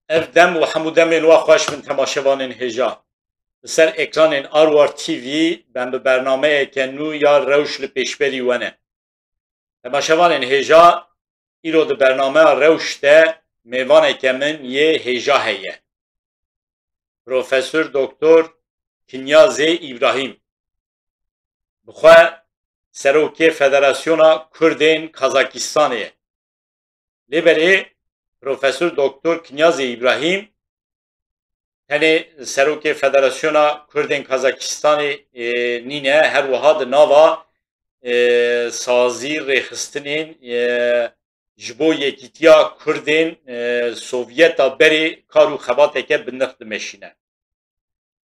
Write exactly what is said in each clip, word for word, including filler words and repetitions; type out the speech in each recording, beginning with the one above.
Ev dem û hemû demên we xweş bin temaşevanên hêja. Li ser ekranên Arwar T V, em bi bernameyeke nû ya Rewş li pêşberî we ne. Temaşevanên hêja, îro di bernameya Rewş de mêvaneke min yê hêja heye. Profesor Doktor Kinyazê Îbrahîm. Bi xwe serokê Federasyona Kurdên Kazakistanê ye. Lê belê Profesor Doktor Kinyazê Îbrahîm tenê serokê Federasyona Kurdên Kazakistanê, e, nîne, her wiha di nava, e, sazî rêxistinên, e, ji bo yekîtiya Kurdên, e, Sovyeta berê kar û xebateke bi nirx dimeşîne.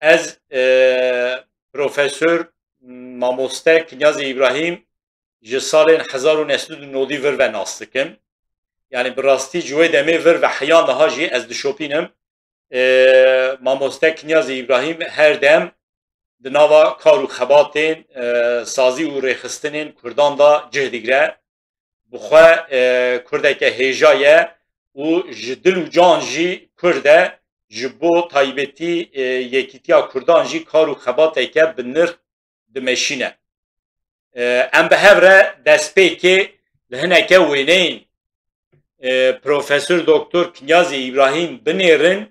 Ez, e, Profesor Mamoste Kinyazê Îbrahîm ji salên hezar û neh sed û nodî vir ve nas dikim. Yanî bi rastî ji wê demê vir ve heya niha jî ez dişopînim. E, Mamoste Kinyazê Îbrahîm her dem di nava kar û xebatên, e, sazî û rêxistinên Kurdan de cih digire. Bi xwe, e, Kurdeke hêja ye û ji dil û can jî Kurd e, ji bo taybetî, e, yekîtiya Kurdan jî kar û xebateke bi nirx dimeşîne. E, em bi hev re destpêkê li hineke wêneyên, e, Profesor Doktor Kinyazê Îbrahîm binêrin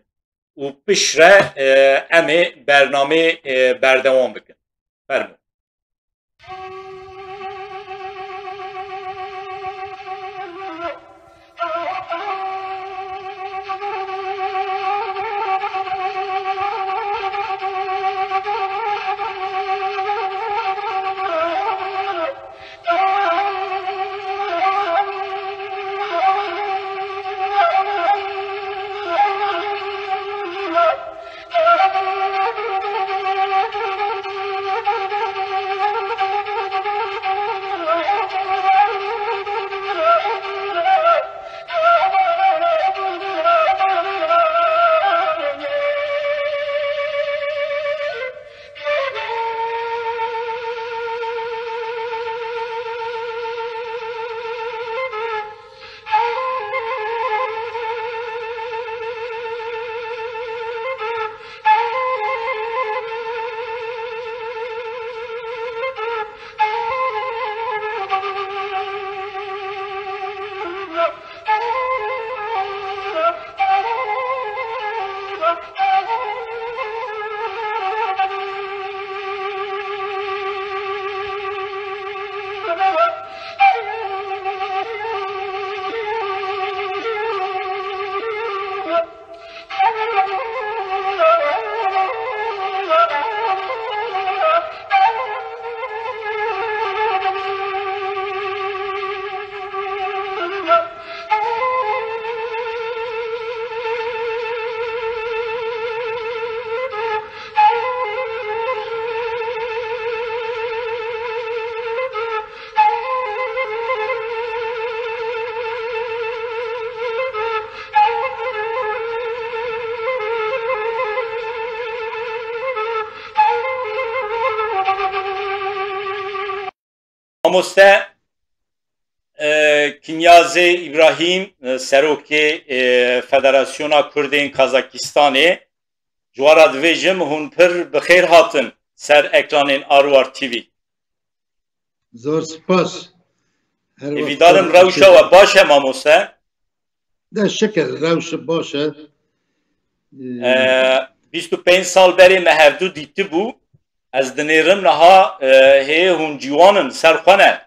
û piştre, e, em ê bernamê, e, berdewam bikin. Fermo. Mamoste, e, Kinyazê Îbrahîm, e, serokê, e, Federasyona Kurdên Kazakistanê, ji we re divêjim, hûn pir bi xêr hatin ser ekranên Arwar T V. Zor spas. Her Hêvîdarim rewşa we baş e, mamoste. De şikir, rewş baş e. Ee, bîst û pênc sal berê me hevdu dîtibû. Ez dinêrim niha, e, hê hûn ciwan in, ser xwe ne.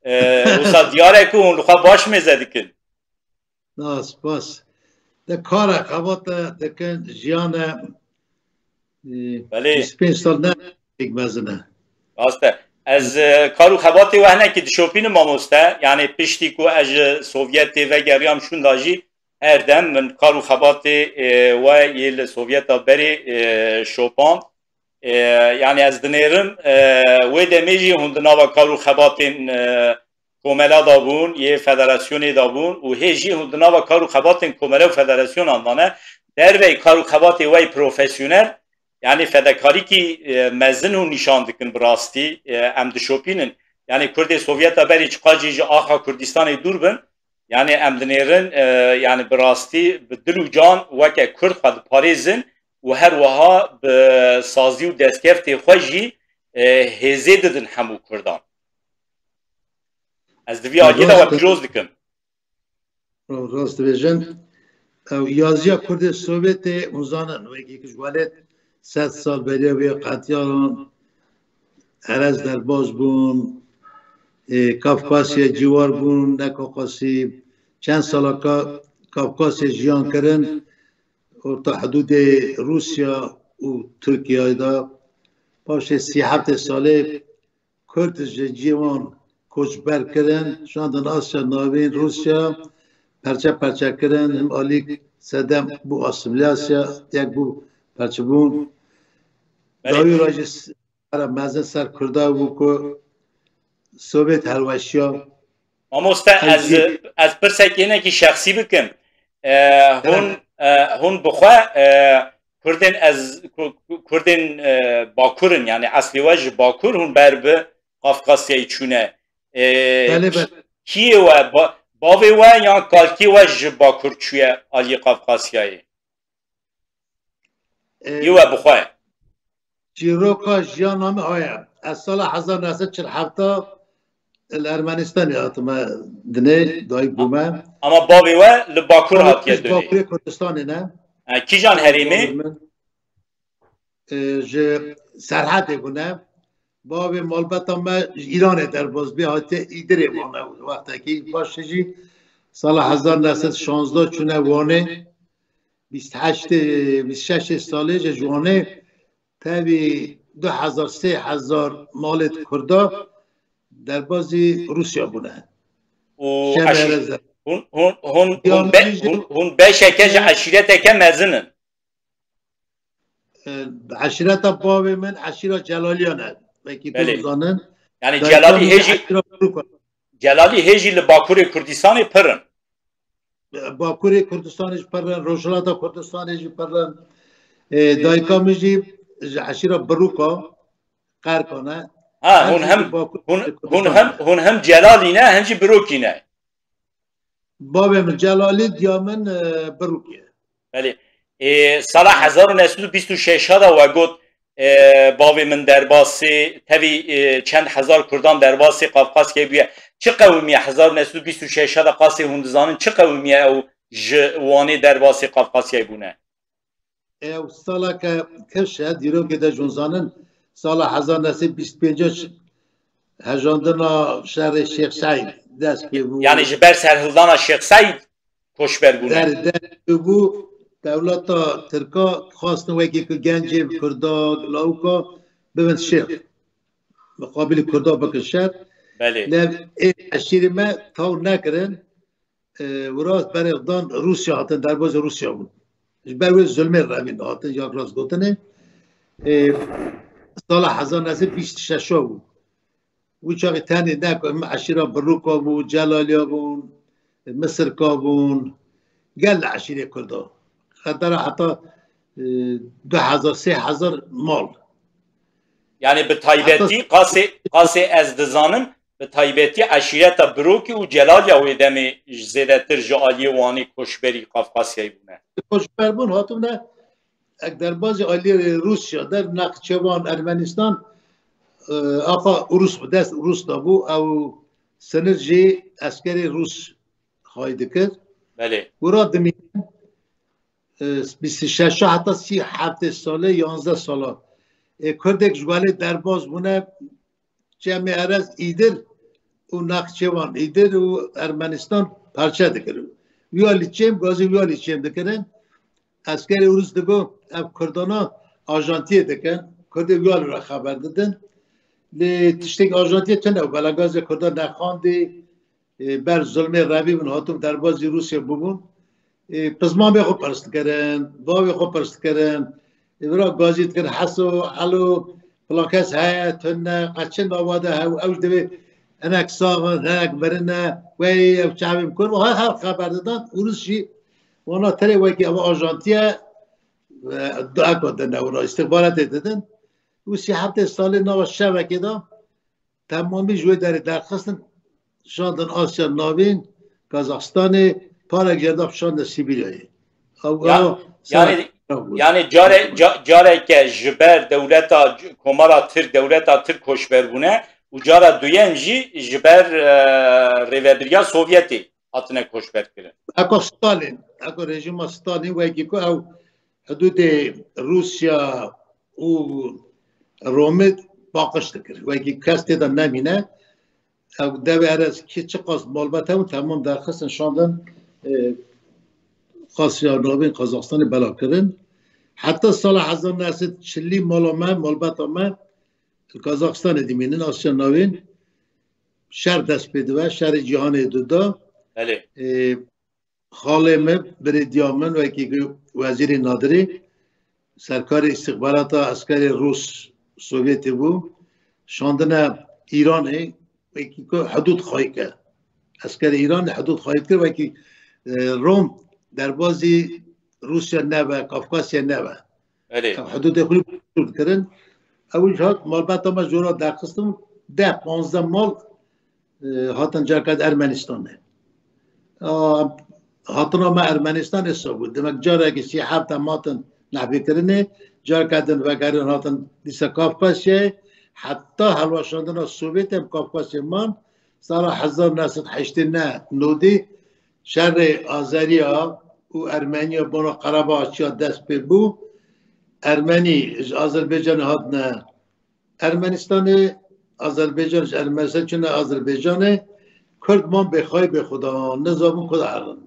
E, wisa diyar e ku hûn li xwe baş mêze dikin. Na, spas. De kar e, xebat e, dikin, jiyan e. Ee, Belê. Bîst û pênc sal ne pêk mezin e. Rast e. Ez, e, kar û xebatê we hinekî dişopînim, mamoste. Yanî piştî ku ez ji Sovyetê vegeriyam şûnda jî her dem min kar û xebatê, e, we yê li Sovyeta berê, e, şopand. E, yanî ez dinêrim, e, wê demê jî hûn di nava kar û xebatên, e, komela de bûn, yê federasyonê de bûn û hê jî hûn di nava kar û xebatên komele û federasyonan de ne. Dervey kar û xebatê we yê profesyonel, yanî fedekarîkî, e, mezin hûn nîşan dikin bi rastî, e, em dişopînin. Yanî Kurdê Sovyeta berê çiqas jî ji axa Kurdistanê dûr bin, Yani em dinêrin, e, yani bi rastî, bi dil û can weke Kurd xwe diparêzin û her wiha bi sazî û destkeftê xwe jî, e, hêzê didin hemû Kurdan. Ez di vî aliyê de we Rast e. pîroz dikim. Rast dibêjin. Ew yaziya Kurdê Sovyetê hûn zanin, wekî ku ji welêt sed sal beriya vê qetiyaran erez derbas bûn, ê, Kafkasya cîwar bûn, ne Kafkasî, çend sala Ka-, Kafkasya jiyan kirin, orta hidûdê Rûsya û Tirkiyeyê de. Paşê sî heftê salê Kurd ji cî wan koçber kirin, şandin Asya Navîn, Rûsya, perçe perçe kirin, him alî sedem bû asimilyasya, yek bû perçebûn. Belê. Dawî ra jî s-, ara mezin ser Kurda bû ku Sovyet helweşiya. Mamoste, ez, Hemî- ez pirsek yênekî şexsî bikim. E, hûn, Evet. e, hûn bi xwe, e, Kurdên ez, Ku-, Ku-, Kurdên, e, Bakur in, yani eslê we ji Bakur, hûn ber bi Qafqasyayê çûne. E, Belê, belê. Kiyê we, ba-, bavê we yan kalkê we ji Bakur çûye aliyê Qafqasyayê? E, Yê we bi xwe. Çîroka jiyana min haya. Ez sala hezar neh sed çil heft li Ermenistanê hatime dinê, dayik bûme. Ama bavê we li Bakur Bavê hatiye min ji dunê. Bakurê Kurdistanê ne. E, kîjan herêmê? Bavê min, e, ji Serhedê bûne. Bavê malbata me ji Îranê derbas bî, hatiye Îdirê mane wextekî. Paşê jî sala hezar neh sed şazdeh çûne Wanê. Bîst heşt, bîst şeş salê ji Wanê tevî du hezar, sê hezar malê Kurda derbazî Rûsya bûne. Û Şevê eşî-, Erez de. hûn, hûn, hûn, Ya hûn be-, min jî hûn, hûn beşeke ji eşîreteke mezin in. E, eşîreta bavê min eşîra Celaliyan e. Belkî tu Belê. zanin. Yani Dayika Celalî min jî hêjî, eşîra Birûk e. Celalî hêjî li Bakurê Kurdistanê pir in. Bakurê Kurdistanê jî pir in, Rojhilata Kurdistanê jî pir in. E, dayika min jî ji eşîra Birûka, Qerkan e. Ha, Hem hûn jî hem, li Bakurê hûn, hûn Kurdistanê hem, ne. hûn hem Celalî ne, hem jî Birokî ne. Bavê min Celalî, diya min, e, Birûkî ye. Belê. Ê, sala hezar û neh sed û bîst û şeş de we got, e, bavê min derbasê, tevî, e, çend hezar Kurdan derbasê Qafqasyayê bûye. Çi qewimiye hezar û neh sed û bîst û şeş de qasê hûn dizanin, çi qewimiye ew ji Wanê derbasê Qafqasyayê bûne? Ew saleke keş e, dîrokê de jûn zanin, sala hezar neh sed bîst pênc hejandina şerê Şêx Seîd dest pê bû. Yani ji ber serhildana Şêx Seîd koçber bûne. Der, der bû, dewleta Tirka xwastin wekî ku gencê Kurda, lawika bibin şêx. Miqabilî Kurda bikin şer. Belê. Lê ê eşîrê me taw nekirin. E, wira berê dan Rûsya hatin, derbazê Rûsya bûn. Ji ber wê zulmê revîn hatin, ya rast gotinê. E, sala hezar neh sed bîst şeş bû. Wî çaxê tenê ne ku em eşîra Birûka bû, Celaliya bûn, Misirka bûn, gel li eşîrê Kurda. Qedera heta, e, du hezar, sê hezar mal. Yani bi taybetî Heta qasê, qasê ez dizanim, bi taybetî eşîreta Birokî û Celaliya wê demê zêdetir ji aliyê Wanê koçberî Qafqasyayê bûne. Koçber bûn, hatibûne, ek derbazî aliyê Rûsya der Nexçewan, Ermenistan, e, axa Rûs bû, dest Rûs de bû, ew sinir jî eskerê Rûs hay dikir. Belê. Wira dimîne, e, bîst û şeş heta sî heftê salê, yanzdeh sala. E, Kurdek ji welê derbas bûne, Çemê Erez Îdir û Nexçewan Îdir û Ermenistan parçe dikirin. Wî alî çêm, gazî wî alî çêm dikirin. Eskerê Rûs digo, ev Kurdana ajantiyê dikin. Kurdê wî alî re xeber didin. Lê tiştek ajantiyê tune, belagazê Kurda nexandî, e, ber zulmê revî bin, hatibûn derbazî Rûsya bûbûn. E, pizmamê xwe pirs dikirin, bavê xwe pirs dikirin. E, vira gazî dikirin, heso, helo, filan kes heye, tune, qeçin nava de hew, ew ji divê hinek sax in, hinek mirin e, wey, ew çavê min kur, her, her xeber didan, Rûs jî wana terê wekî ev ajantiye, e, dua ko dine wira, îstixbaratê didin. Û sî heftê salê nava şevekê de, Temamî ji wê derê derxistin, şandin Asya Navîn, Kazaxstanê, parek jê de şandine Sîbiryayê. Ew, Ya- ew, yani- Yani care, ca- careke ji ber dewleta Komara Tirk, dewleta Tirk koçber bûne û cara duyem jî ji ber e, rêvebiriya Sovyetê hatine koçber kirin. Eko Stalin, eko rejîma Stalin wekî ku ew hidûdê Rûsya û Romê paqij dikir. Wekî kes tê de nemîne. Ew devê erez kî çiqas malbet hebûn, temam derxistin şandin e, Asya Navîn, Kazaxstanê bela kirin. Heta sala hezar neh sed çilî mala me, malbeta me li Kazaxstanê dimînin, Asya Navîn. Şer dest pê dibe, şerê cîhanê dida. Belê. E, Xalê min, birê diya min, wekî ku wezîrê nadirê, serkarê îstixbarata eskerê Rûs Sovyetê bû, şandine Îranê, wekî ku hidûd xayî ke. Eskerê Îranê hidûd xayî kir, wekî e, Rom derbazî Rûsya nebe, Kafkasya nebe. Belê. Ev hidûdê xwe lê dikirin. Ew jî hat malbeta me jora derxistin, deh panzdeh mal e, hatin carka di Ermenistanê. A, hatina me Ermenistan esa bû. Demek carekî sî heft em hatin nehbêkirinê, carka din vegerin hatin dîsa Kafkasyayê. Heta helweşandina Sovyetê em Kafkasyayê man, sala hezar neh sed heştê neh nodî şerê Azeriya û Ermeniya bona Qerebaxçiya dest pê bû. Ermenî ji Azerbaycanê hatine Ermenistanê, Azerbaycan ji Ermenistan çûne Azerbaycanê, Kurd man bêxayî bêxudan, nizabûn ku diherin.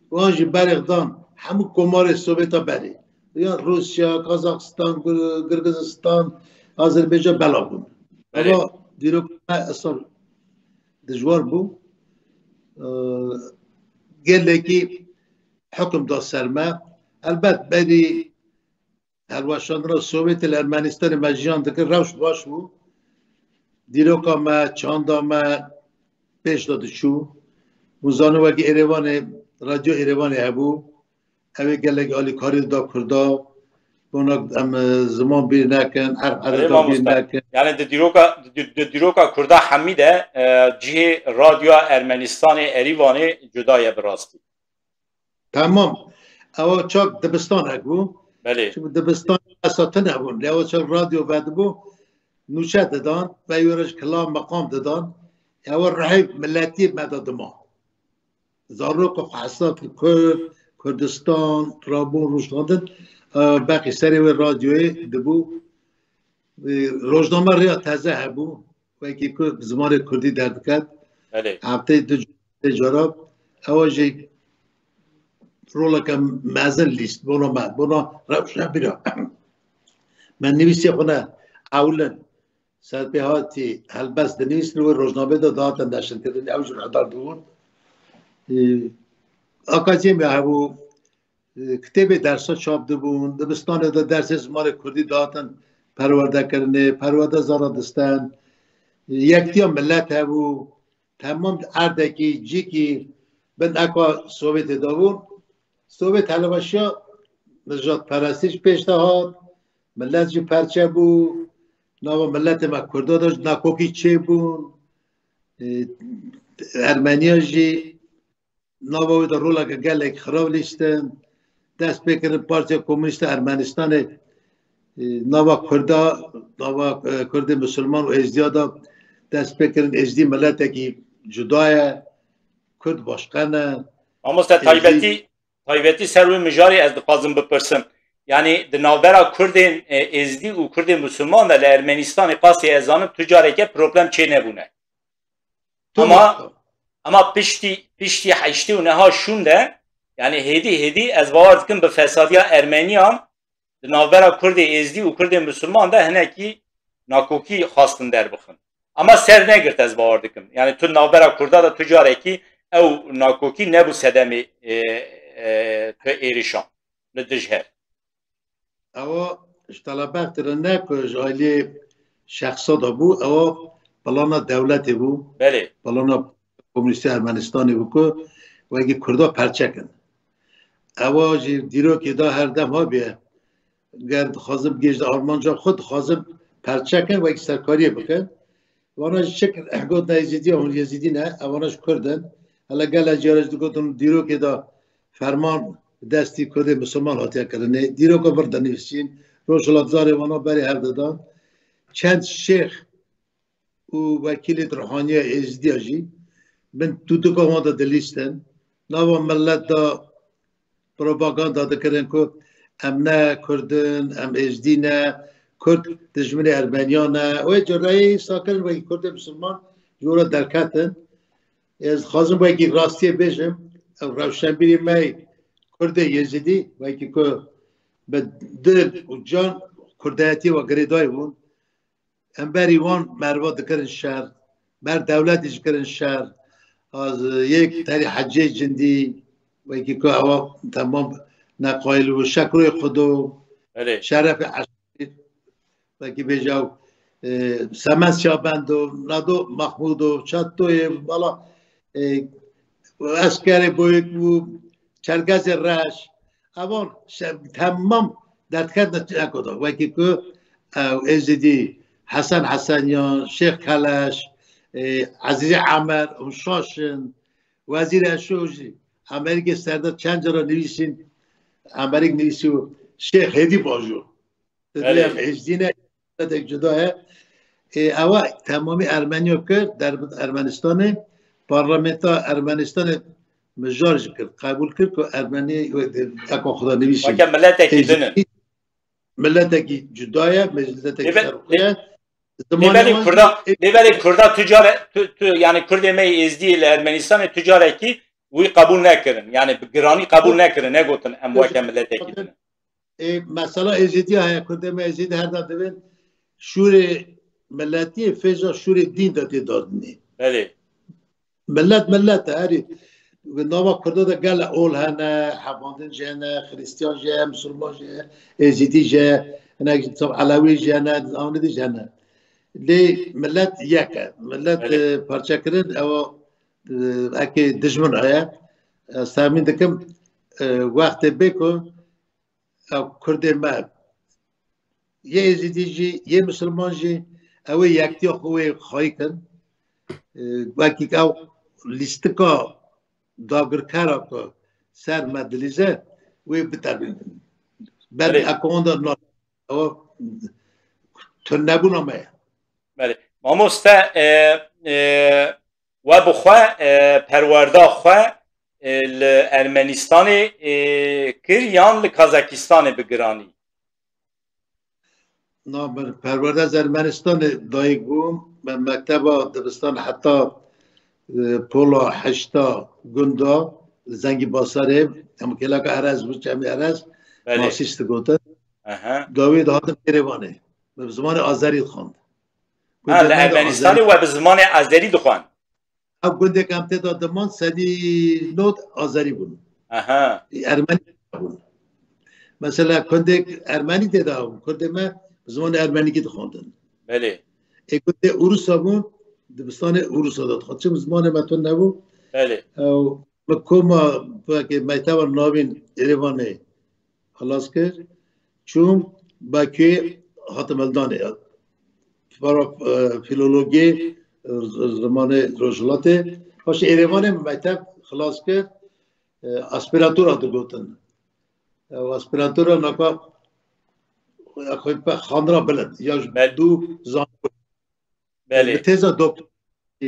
Wan jî berêx dan hemû komarê Sovyeta berê. Ya Rûsya, Kazaxstan, Gir- Girgizistan, Azerbaycan bela bûn. Belê. Ama dîrok me esal dijwar bû. Ee, gelekî hukm da ser me. Elbet berî helweşandina Sovyetê li Ermenistanê me jiyan dikir, rewş baş bû. Dîroka me, çanda me pêş de diçû. Hûn zanin wekî Êrêvanê, Radyo Êrêvanê hebû. Ew ê gelek alîkarî dida Kurda. Bona em e, ziman bîr nekin, erf Belê edeta bîr mamoste. Nekin. Yani di dîroka di, di dîroka Kurda hemî de e, cihê Radyoya Ermenistanê Erîvanê cuda ye bi rastî. Tamam. Ewa çak dibistanek bû. Belê. Çimkî dibistan esa tune bûn. Ewa çak radyo vedibû, nûçe didan, ve wê re ji kilam meqam didan. Ewa rihê miletî me de dima. Zarok xwe hesab Kurd, Kurdistan, rabûn, rûşandin, e, beqî serê wê radyoyê dibû. E, rojname rêya teze hebû. Wekî ku bi zimanê Kurdî derdiket. Belê. Hefteyê du cara ewa jî roleke mezin lîst bona me, bona rewşenbîra. Me nivîsê xwe ne ewlin. Serpêhatî helbest dinivîstin wê rojnamê de dihatin neşirkirin. Ew jî rehber dibûn. E, akademiya hebû, e, kitêbê dersa çap dibûn. Dibistanê de dersê zimanê Kurdî dihatin perwerdekirinê, perwerde zara disten. E, yektiya millet hebû. Temam erdekî, cîkî bin eka Sovyetê de bû. Sovyet helweşiya nijadperestî jî pêş de hat. Millet jî perçe bû. Nava miletê me Kurda de jî nakokî çêbûn. E, Ermeniya jî nava wê de roleke gelek xirab lîstin. Dest pê kirin Partiya Komûnîst a Ermenistanê, e, nava Kurda, nava e, Kurdê Misilman û Êzdiya de dest pê kirin. Êzdî miletekî cuda ye. Kurd başqe ne. Mamoste Êzdî- taybetî, taybetî ser wê mijarê ez dixwazim bipirsim. Yani di navbera Kurdên e, Êzdî û Kurdên Musulman de li Ermenistanê qasî ez zanim tu careke problem çê nebûne. Tu Ama- bak- Ama piştî, piştî heştê û neha şûn de, yani hêdî hêdî ez bawer dikim bi fesadiya Ermeniyan di navbera Kurdê Êzdî û Kurdên Musulman de hinekî nakokî xwastin derbixin. Ama ser negirt ez bawer dikim. Yani tu navbera Kurda de tu carekî ew nakokî nebû sedemê e, e, tu êrişan li dij her. Ewa ji telebextê re ne ku ji aliyê şexsa de bû, ewa plana dewletê bû. Belê. Plana Komûnîstê Ermenistanê bû ku wekî Kurda perçe kin. Ewa jî dîrokê de her dem habiye. Ger dixwazin bigihêjin armanca xwe, dixwazin perçe kin, wekî serkariyê bikin. Vana jî çi kir? Got ne Êzîdî ye, hûn Êzîdî ne, evana ji Kurd in. Hele gelek caran jî digotin dîrokê de ferman destî Kurdê Misilman hatiye kirinê. Dîroka vir dinivîsîn, rojhilatzarê wana berê hev didan. Çend şêx û wekîlê ruhaniya Êzidiya jî bin tûtika wan de dilîstin. Nava millet de propaganda dikirin ku em ne Kurd in, em Êzdî ne, Kurd dijminê Ermeniyan e. Wê cureyê îsa kirin wekî Kurdê Misilman ji we re derketin. Ez dixwazim wekî rastiyê bêjim, ew rewşenbîrê me yê Kurdê Êzidî, wekî ku bi dil û can Kurdayetiyê we girêdayî bûn. Em berî wan merva dikirin şer, ber dewletê jî kirin şer. Az yek terî Hecê Cindî, wekî ku ewa temam neqayil bû, Şekroyê Xudo, Belê. Şerefê Eşîr, wekî bêje ew, e, Semen Siyabendo, Nado Mahmûdo, Çatoyê, wala, e, Eskerê Boyik bû, Çerkezê Reş, evan şe-, temam derdketine çeko de. Wekî ku, e, Êzidî, Hesen Hesenyan, Şêx Keleş, e, Ezîzê Emer, hûn şaş in, Wezîr Eşo jî, Amerîkê serde çend cara nivîsîn, Amerîk nivîsî û Şêx Hêdî Bajo. Belê. Didiyem Êzdî ne, tek cuda ye. E, ewa temamî Ermeniyo kir, derbit Ermenistanê, parlamenta Ermenistanê mijar jî kir, qebûl kir ku Ermenî eko xwe de nivîsî. Weke miletekî din in. Êzdî miletekî cuda ye, miletekî Lê be-, şerqî ye. Lê Zimanê belê wan Kurda, jî lê belê Kurda tu care, tu, tu, yani Kurdê me yê Êzdî li Ermenistanê tu carekî wî qebûl nekirin. Yani bi giranî qebûl nekirin, negotin em weke miletekî din in. Ê, mesela Êzidiya heye, Kurdê me Êzidî her da divên şûrê miletiyê, fêza şûrê dîn de tê dadinê. Belê. Millet millet e, herî nava Kurda de gele ol hene, hevandin jî hene, Xristiyan jî hene, Misilman jî hene, Êzidî jî hene, hinek jî, Elewî jî hene, Amidî jî hene. Lê millet yek e. Millet, Belê. e, parçekirin, ew, e, eke dijmin heye. Ez temîn dikim, e, wextê bê ku ew Kurdê me, yê Êzidî jî, yê Misilman jî, ew ê yektiya xwe wê xwayî kin. E, wekî ew lîstika dagirkera ku ser me dilîze, wê biterbînin. Ber Belê. Ekowan de na-, ew tunebûna me ye. Belê. Mamoste, e, e, we bi xwe, e, perwerda xwe, e, li Ermenistanê, e, kir yan li Kazakistanê bi giranî? Na, min perwerde ez Ermenistanê dayik bûm. Me mekteba dibistan heta, e, pola heşta gunda li Zengî Basarê, em kêleka Erez bû, Çemê Erez, Belê. Masîs digotin. Aha. Dawî dihatin Êrêvanê. Me bi zimanê Azerî dixwand. Ha, li Ermenistanê we bi zimanê Azerî dixwand? Ev gundek em tê de diman sedî nod Azerî bûn. Aha. Ermenî bûn. Mesela gundek Ermenî tê de bûn. Kurdê me bi zimanê Ermenîkî dixwendin. Belê. Ê gundê Ûrûsa bûn, dibistanê Ûrûsa de dixwendin. Çim zimanê me tune nebû. Belê. Ew, min koma, belkî mekteba navîn Êrêvanê xilas kir. Çûm Bakuyê, hatim hildanê. Para, e, filologiyê, e, z-, zimanê rojhilatê. Paşê Êrêvanê mekteb xilas kir. E, aspiratora digotin. E, aspiratora naka, ya xwe pe xandina bilind. Ya ji Bel- du zan- Belê. Bi têza doktor, e,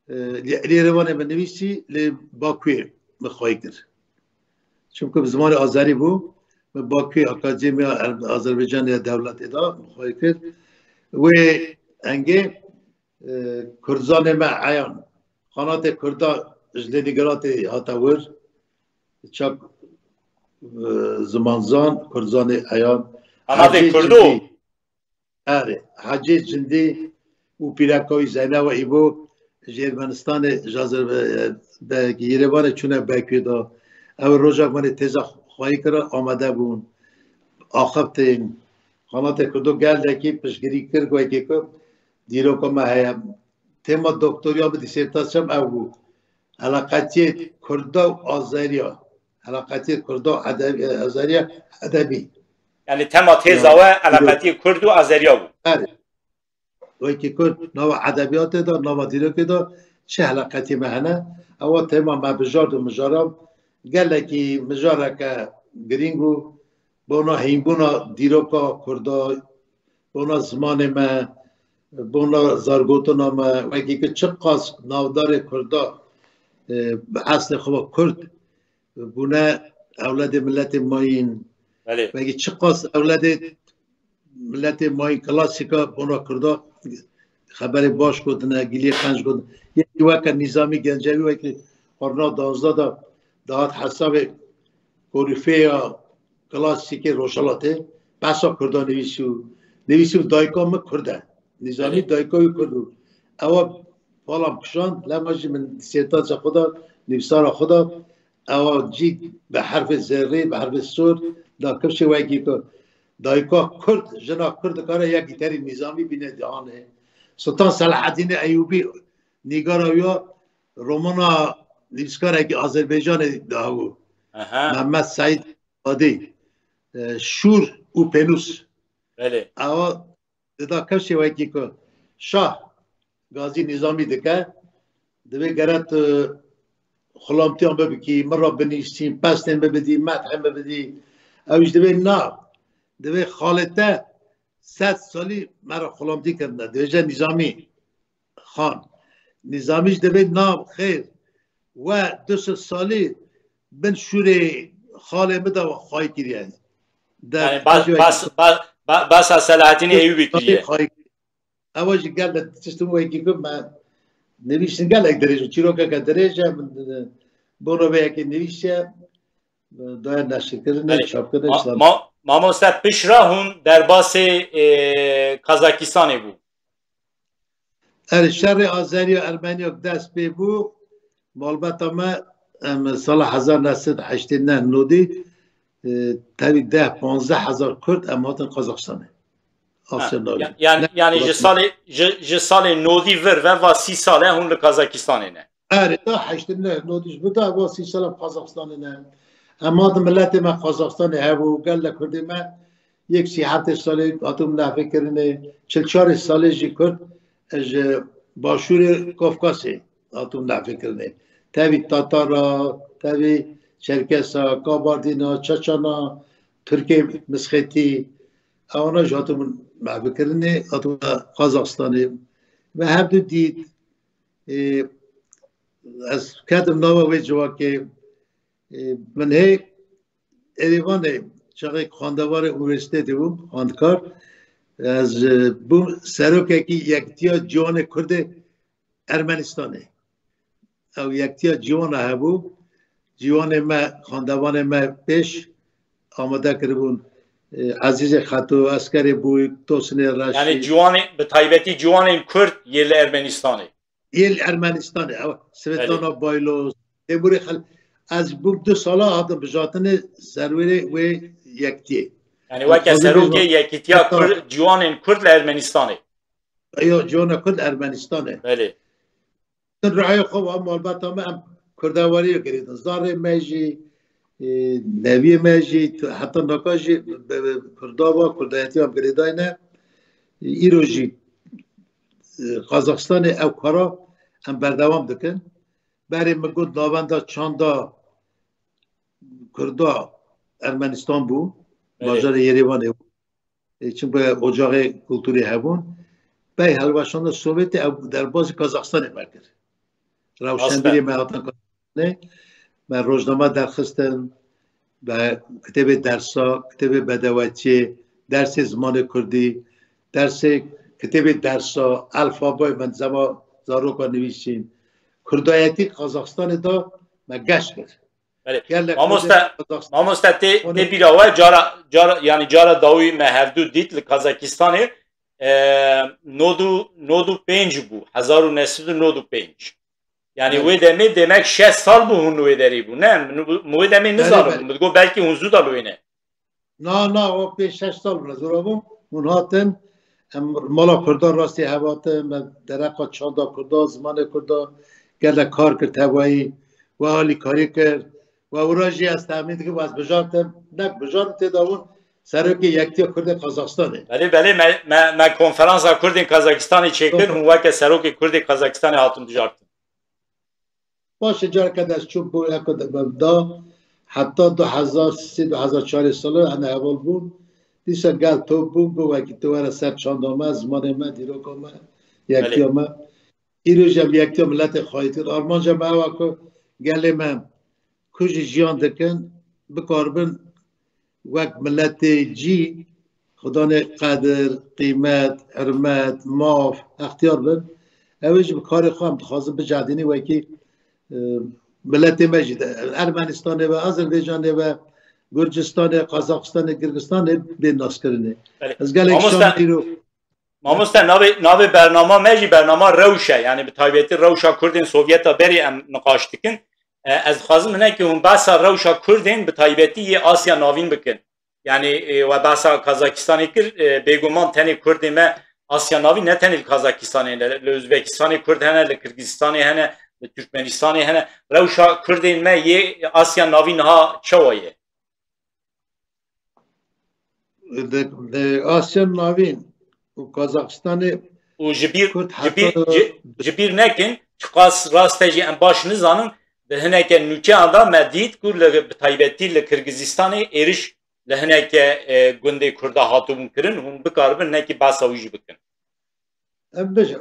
li, li Yerevanê min nivîsî, li Bakuyê min xwayî kir. Çimku bi zimanê Azerî bû, min Bakuyê Akademiya Er-, Azerbaycanê ya Dewletê de min xwayî kir. Wê engê, e, Kurdzanê me eyan, xanatê Kurda ji Lenîngradê hate wir, çak, e, zimanzan, Kurdzanê eyan. Xanatê Hecî Kurdo? Cindî. Erê, Hecê Cindî û pîreka wî Zeynewa Îbo ji Ermenistanê, ji Azerbe-, be-, Yerevanê çûne Bakuyê de. Ew rojek wanê têza xwayî kira, amade bûn. Axiftin. Xanatê Kurdo gelekî piştgirî kir, goyekê ku dîroka me heye. Tema doktoriya min, dîsertasiyam ew bû. Eleqetiyê Kurda û Azeriya. Eleqetiyê Kurda û edeb-, Azeriya edebî. Yani tema têza we eleqetiyê Kurd û Azeriya bû. Erê. Wekî ku nava edebiyatê de, nava dîrokê de çi eleqetiyê me hene, Ewa tema me bijart û mijara gelekî mijareke girîng bû. Bona hînbûna dîroka Kurda, bona zimanê me, bona zargotina me, wekî ki çiqas navdarê Kurda, e, bi eslê xwe Kurd bûne, ewledê miletê mayîn. Belê. Wekî çiqas ewledê miletê mayîn klasîka bona Kurda xeberê baş gotine, giliyê qenc gotine. Yekî weke Nîzamî Gencevî wekî qarna duwazdeh de dihat hesabê korîfeya klasîkê Rojhelatê behsa Kurda nivîsî û nivîsî û dayika min Kurd e. Nîzamî Belê. dayika wî Kurd bû. Ewa palam kişand, lema jî min sêrtaca xwe da, nivîsara xwe da, ewa cî bi herfê zerrî, bi herfê sor, da kifşê wekî ku dayika Kurd, jina Kurd dikare ya gîterî Nîzamî bîne dihanê. Sultan Selahaddînê Eyûbî nîgara wî ya romana nivîskarekî Azerbaycanê dahû. Aha. Mehmet Seîd Qadî, e, Şûr û Pênûs. Belê. Ewa dida kevşê wekî ku şah gazî Nîzamî dike, divê gere tu xulamtiyan bibikî, min re binîsî, pestên min bidî, methên min bidî. Ew jî divê na, divê xalê te sed salî me re xulamtî kirine. Dibêje Nîzamî Xan. Nîzamî jî divê na xêr we du sed salî bin şûrê xalê min de xwayî kiriye. De Yani bas, bas, bas, ba- basa Selahattinê Eyûbî kiriye. Xwayî Ewa jî gelek tiştin wekî ku me nivîsîn gelek dirêj û çîrokeke dirêj e, min, e, bono vê yekê nivîsiye, e, daye neşirkirinê, Belê. çapkirinê, Ma, işte. ma, mamoste pişra hûn derbasê, e, Kazakistanê bû. Erê, şerê Azeriya Ermeniya dest pê bû, malbata me, em, sala hezar neh sed heştê neh nodî, e, tevî deh panzdeh hezar Kurd em hatin Kazakistanê. Ha, Asya Navîn. ya- yani, Ne yani ji Kazakistanê. salê, ji, ji salê nodî vir ve va sî sal e hûn li Kazakistanê ne. Erê, da heştê neh nodî ji bi da va sî sal em Kazakistanê ne. Em hatin miletê me Kazakistanê hebû, gelek Kurdê me yek sî heftê salê hatin nefê kirinê, çil çarê salê jî Kurd ji Başûrê Kafkasê hatin nefê kirinê. Tevî Tatara, tevî Çerkesa, Kabardîna, Çeçana, Tirkê Misxetî, ewana jî hatibûn mehvekirinê, hatibûne Qazaxstanê. Me hevdu dît, e, ez ketim nava wê civakê, e, min hê Erêvanê çaxê xwendevarê unîversîtetê bûm, xwendkar, ez, e, bûm serokekî Yekitiya Ciwanê Kurdê Ermenistanê. Ew yektiya ciwana hebû. Ciwanê me, xandevanê me pêş amade kiribûn. E, Ezîzê Xeto, Eskerê Bûyik, Tosinê Reşî. Yani ciwanê, bi taybetî ciwanên Kurd yê li Ermenistanê. Yê li Ermenistanê. Ew Svetlana Belê. Baylos, Temûrê Xel-, ez bûm du sala hatim bijatinê serwêrê wê yektiyê. Yani weke serokê Yekîtiya Kurd, ciwanên Kurd li Ermenistanê. Eyo, cihana Kurd Ermenistanê. Belê. Din rihaya xwe ve malbata me em Kurdewariyê girêdin. Zarê me jî, e, neviyê me jî, heta naka jî be-, be-, Kurda ve, Kurdayetî em girêdayne. E, îro jî, e, Qazaxstanê ew kara em berdewam dikin. Berê min got navenda çanda Kurda Ermenistan bû, Belê. bajarê Yerêvanê bû. E, çimkî ocaxê kulturê hebûn. Pey hilweşandina Sovyetê ew derbazî Kazaxstanê me kir. Rewşenbîrê me hatin Kazaxstanê. Me rojname derxistin, be kitêbê dersa, kitêbê bedewetiyê, dersê zimanê kurdî, dersê kitêbê dersa, elfabayê me zema zaroka nivîsîn. Kurdayetî Kazaxstanê de me geş kir. Belê. Gelek Mamoste, Kurdê Kazaxstan- mamoste tê, Onu tê bîra we cara, cara, yani cara dawî me hevdu dît li Kazakistanê, e, nod û, nod û pênc bû, hezar û neh sed û nod û pênc. Yani Evet. wê demê demek şeş sal bû hûn wê derê bû. Ne, min, min wê demê Evet, nizanim. evet. Min digot belkî hûn zû da li wê ne. Na, na, o pênc şeş sal bûne zora bû. Hûn hatin, em mala Kurdan rastî hev hatin, me dereqa çanda Kurda, zimanê Kurda, gelek kar kir tevayî, we alîkarî kir. We wira jî ez temîn dikim, ez bijartim, nek bijartim tê de bûn, serokê Yektiya Kurdên Kazaxstanê. Belê, belê, me, me, me konferansa Kurdên Kazakistanê çêkir, Konfer- hûn weke serokê Kurdê Kazakistanê hatin bijartin. Baş e, careke dest çû bû, eko de, da heta du hezar sê, du hezar çarê sala hene heval bûn. Dîsa gel top bûn, got wekî tu were ser çanda me, zimanê me, dîroka me, yektiya me. Îro jî em yektiya miletê xwayî dikir. Armanca me ew e ku gelê me ku jî jiyan dikin, bikaribin wek miletê cî xudanê qedir, qîmet, hurmet, maf, extiyar bin. Ew ê jî bi karê xwe em dixwazin bicehdînî wekî, e, miletê me jî de Ermenistanê ve, Azerbaycanê ve, Gurcistanê, Qazaxistanê, Girgistanê bê naskirinê. Belê. Ez gelek Mamoste, şan îro Mamoste, navê, navê bernama me jî bernama rewş e. Yani bi taybetî rewşa Kurdên Sovyeta berê em niqaş dikin. E, ez dixwazim hinekî hûn behsa rewşa Kurdên bi taybetî yê Asya Navîn bikin. Yani, e, we behsa Kazakistanê kir, e, bêguman tenê Kurdê me Asya Navîn ne tenê li Kazakistanê, li, li Uzbekistanê Kurd hene, li Kirgizistanê hene, li Türkmenistanê hene. Rewşa Kurdên me yê Asya Navîn niha çawa ye? Di, di Asya Navîn û Kazaxistanê Û ji bîr, Kurd ji bîr, heta ji, ji bîr nekin, çiqas rast e jî em baş nizanin, di hineke nûçeyan de me dît ku li, bi taybetî li Kirgizistanê êriş li hineke, e, gundê Kurda hatibûn kirin, hûn bikaribin hinekî behsa wî jî bikin. Em bijin,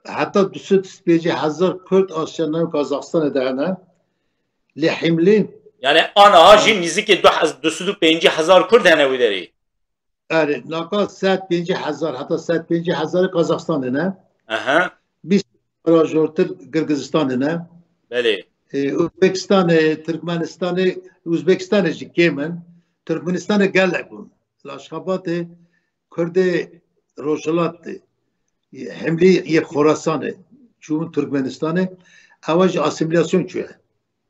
heta du sed û pêncî hezar Kurd Asya Navîn Kazaxistanê de hene. Lê Himlî Yani aniha jî nîzikê du hez-, du sed û pêncî hezar Kurd hene wî derê. Erê, naka sed pêncî hezar, heta sed pêncî hezar Kazaxistanê ne. Aha. Bîst hezar jortir Girgizistanê ne. Belê. E, Uzbekistanê, Tirkmenistanê, Uzbekistanê jî kêm in. Tirkmenistanê gelek bûn. Li Aşxabatê Kurdê Rojhilatê, Himlî yê Xorasanê, çûn Tirkmenistanê, ewa jî asîmîlasyon çûye.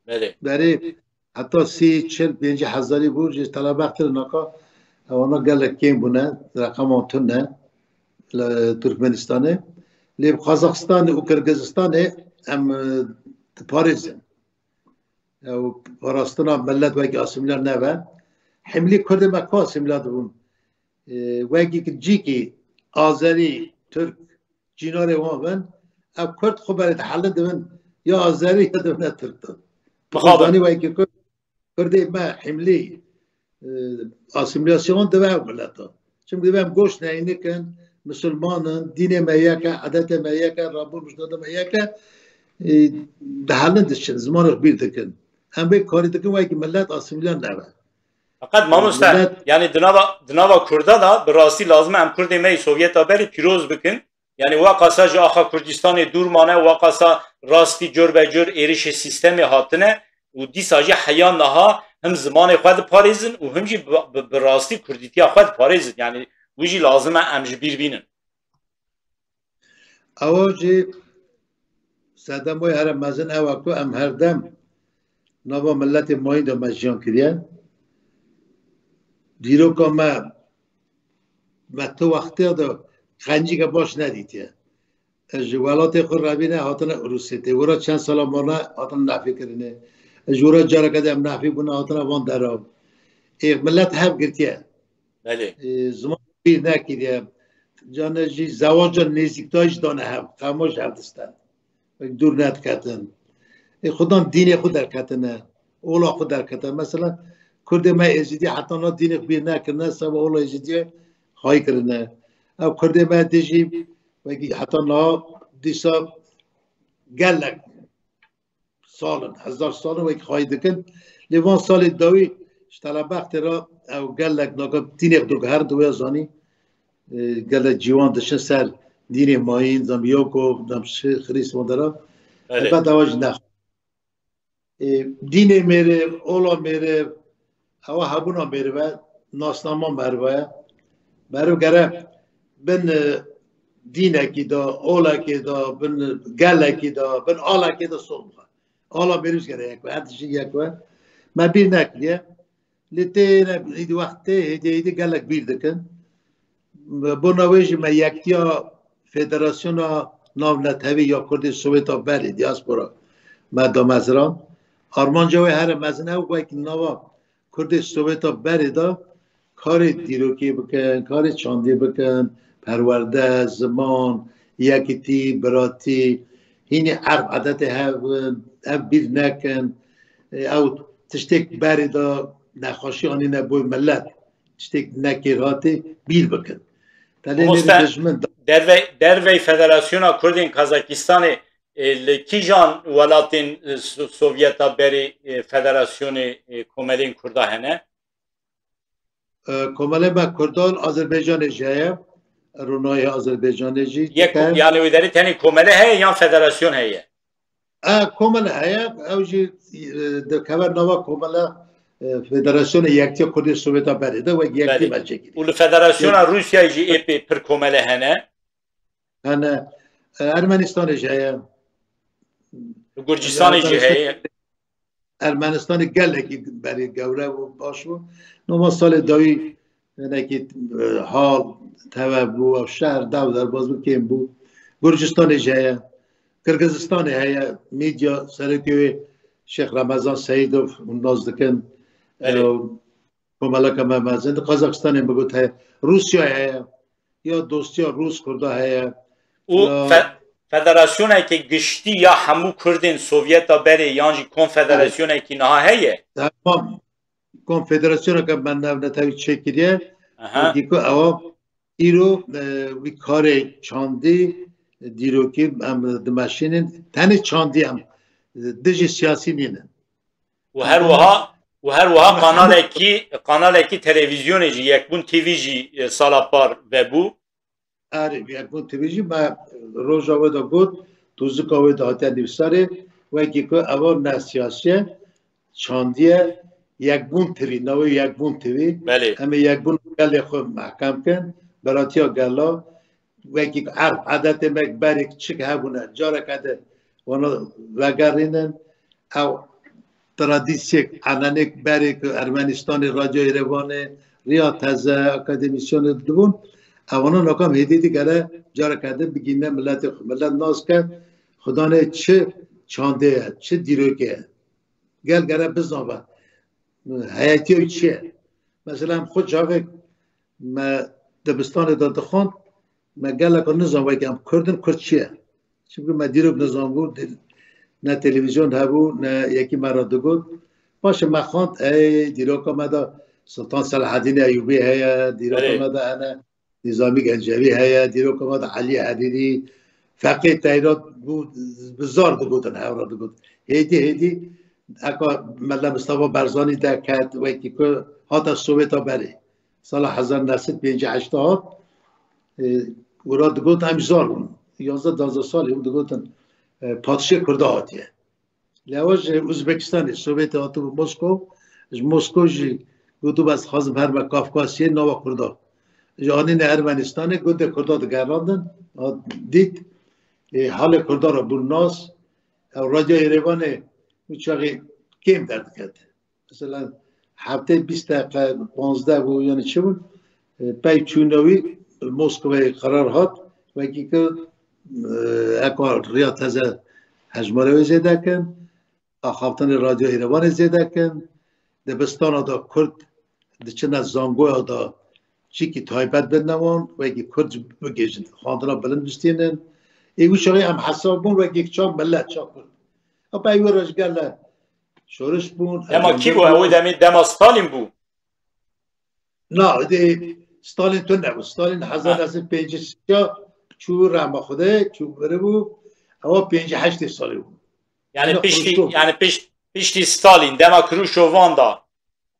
Belê. Berê heta sî, çil, pêncî hezarî bû, ji telebextir naka, ewana gelek kêm bûne, reqeman tune li Tirkmenistanê. Lê bi Qazaxistanê û Kirgizistanê em, e, diparêzin. Ew parastina millet wekî asîmîle nebe. Himlî Kurdê me ku asîmîle dibûn. E, wekî ki cîkî Azerî, Tirk, cînarê wan bin, ev Kurd xwe berê dihelin dibin ya Azerî ya dibine Tirk de. Mixabin. Zanî wekî Kurd, Kurdê me Himlî, e, asîmîlasyon dibe ev mileta. Çimkî dibe em goş neynikin, misilman in, dînê me yek e, edetê me yek e, rabûn mijnada me yek e, e, dihelin diçin, zimanê xwe bîr dikin. Em vê karî dikin, wekî millet asîmîle nebe. Feqet mamoste, Millet yani di nava, di nava Kurda da bi rastî lazim e em Kurdê me yê Sovyeta berê pîroz bikin. Yani waqasa ji axa Kurdistanê dûr mane, waqasa rastî cor be cor êrişê sîstemê hatine û dîsa jî heya niha him zimanê xwe diparêzin û him jî bi, bi, bi rastî kurdîtiya xwe diparêzin. Yani wî jî lazim e em ji bîr bînin. Ewa jî sedemoyê here mezin ew e ku em herdem nava miletê mayîn de me jiyan kiriye. Dîroka me, me tu wextiya de qencîke baş nedîtiye. Ez ji welatê xwe revîne hatine Rûsê. Tê wira çend sala mane hatine nefî kirinê. Ez ji wira careke de em nefî bûne hatine van deran. Ê, milet hev girtiye. Belê. Ê, ziman bîr nekiriye. Cane jî zewaca nêzîktayî jî dane hev. Qema ji hev diste. Wek dûr nediketin. Ê, xudan dînê xwe derketine. Ola xwe derketine. Mesela Kurdê me Êzidî heta niha dînê xwe bîr nekirine, seba ola Êzidiyê xwayî kirine. Ev Kurdê me dê jî wekî heta niha dîsa gelek sal in, hezar sal in wekî xwayî dikin. Lê van salê dawî ji telebextê re ew gelek naka dînê xwe digiherin, tu wê zanî, e, gelek ciwan diçin ser dînê mayîn, zam Yakov, zam Şêx Xirîs wan dera. Belê. Elbet ewa jî nex. E, dînê mêriv, ola mêriv, ewa hebûna mêriv e, nasnama meriv e. Meriv gere bin, e, dînekî de, olekê de, bin gelekî de, bin alekê de sol bixe. Ala mêriv gere yek be, her tiştî yek be. Me bîr nekiriye. Lê tê ne, hêdî wext tê, hêdî hêdî gelek bîr dikin. Bona wê jî me yektiya Federasyona Navnetewî ya Kurdê Sowêta berê, diaspora, me dameziran. Armanca wê here mezin ew wekî nava Kurdê Sowêta berê de karê dîrokê bikin, karê çandê bikin, perwerde, ziman, yekitî, biratî, Hînî erf edetê hebin, ev bîr nekin. E, ew tiştêk berê de nexweşî anîne bo milet. Tiştêk nekêr hatê bîr bikin. Tenê Mamoste, nêrî dijmin da- dervey, dervey Federasyona Kurdên Kazakistanê, e, li kîjan welatên, e, So-, Sovyeta berê, e, federasyonê, e, komelên Kurda hene? E, komelê me Kurdan Azerbaycanê jî heye. Ronahî Azerbaycanê jî Yek, dike. Yani wê derê tenê komele heye yan federasyon heye? E, komele heye, ew jî, e, dikeve nava komele, e, Federasyona Yektiya Kurdê Sovyeta berê de wek yektî Belê. me çêkiriye. Û li Federasyona Yek- Rûsyayê jî ê pê pir komele hene. Hene, e, Ermenistanê jî heye. Li Gurcistanê jî Ermenistan- heye. Ermenistanê gelekî berê gewre bû, baş bû. Noma salê dawî hinekî, e, hal teve bû, ev şehr dew derbaz bû, kêm bû. Gurcistanê jî heye. Qirgizistanê heye. Medya serokê wê Şêx Remezan Seîdov hûn nas dikin. Belê. E, komeleka me mezin. Di Kazakistanê min got heye. Rûsya heye. Ya dostiya Rûs Kurda heye. Û Ya fe-, federasyoneke giştî ya hemû Kurdên Sovyeta berê yan jî konfederasyonekî niha heye? Tamam. Konfederasyoneke me navnetewî çêkiriye. Aha. Wekî ku ewa îro, e, wî karê çandî, dîrokî em dimeşînin. Tenê çandî em, e, dijî siyasî nînin. Û her wiha, û her wiha kanalekî, kanalekî televîzyonê jî, Yekbûn T V jî, e, sala par vebû. Erê, Yekbûn T V jî me roja wê de got, tozika wê de hatiye nivîsarê, wekî ku eva ne siyasî ye, çandî ye, Yekbûn T V, navê Yekbûn T V. Belê. Em ê Yekbûn gelê xwe mehkem kin, beratiya gela, wekî erf edetê me berê çik hebûne, careke de wana vegerînin. Ew tradisyek, enenêk berê ku Ermenistanê, Radyo Yerevanê, Riya Teze, akademîsyenê dibûn, ewana nakam hêdî digere careke din bigîne miletê xwe. Milet nas ke Xudanê çi çandê ye, çi dîrokê ye. Gel gere bizanbe. Heyetiya wî çi ye? Mesela em xwe çaxê me dibistanê de dixwend, me geleka nizan weke em Kurd in, Kurd çi ye? Çimkî me dîrok nizanbû, di-, ne televîzyon hebû, ne yekî me re digot. Paşê me xwend, ey, dîroka me de Sultan Selahedîn Eyûbî heye, dîroka Erê. me de hene Nîzamî Gencevî heye, dîroka me de Elî Herîrî, Feqî Teyrat bû, bi zar digotin, hev re digot. Hêdî, hêdî, heka Mele Mistefa Barzanî derket, wekî ku hate Sovêta berê. Sala hezar neh sed pêncî heşt hat, e, wira digot em zar bûn. Yanzdeh duwazdeh salî hûn digotin, e, padşê Kurda hatiye. Lê ewa ji Uzbekistanê, Sovyetê hatibû Moskow, ji Moskow jî gotibû ez dixwazim herime Kafkasyê nava Kurda. Ji anîne Ermenistanê gotê Kurda digerandin, hat dît, e, halê Kurda re bûn nas, ew Radyo Yerevanê wî çaxê kêm derdiket. Mesela heftê bîst deqe, panzdeh bû, yanî çi bûn? E, pey çûna wî Moskowê qerar hat, wekî ku, e, eka riya teze hejmara wê zêde kin, axaftinê Radyo Yerevanê zêde kin, dibistana da Kurd diçine zangoya da çîkî taybet bidine wan, wekî Kurd bigihîjin, xwendina bilind bistînin. Ê wî çaxê em hesab bûn wekî çax milet, çax Kurd. Heta ew rojgele şoriş bûn. Dema kî bû? Ew demê dema Stalin bû. Na, de Stalin tune bû. Stalin hezar neh sed pêncî sê çû rehma Xwedê, çû biri bû. Ewa pêncî heştê salî bû. Yani Yine piştî, Xruşçov. Yani piş-, piştî Stalin, dema Kruşovan da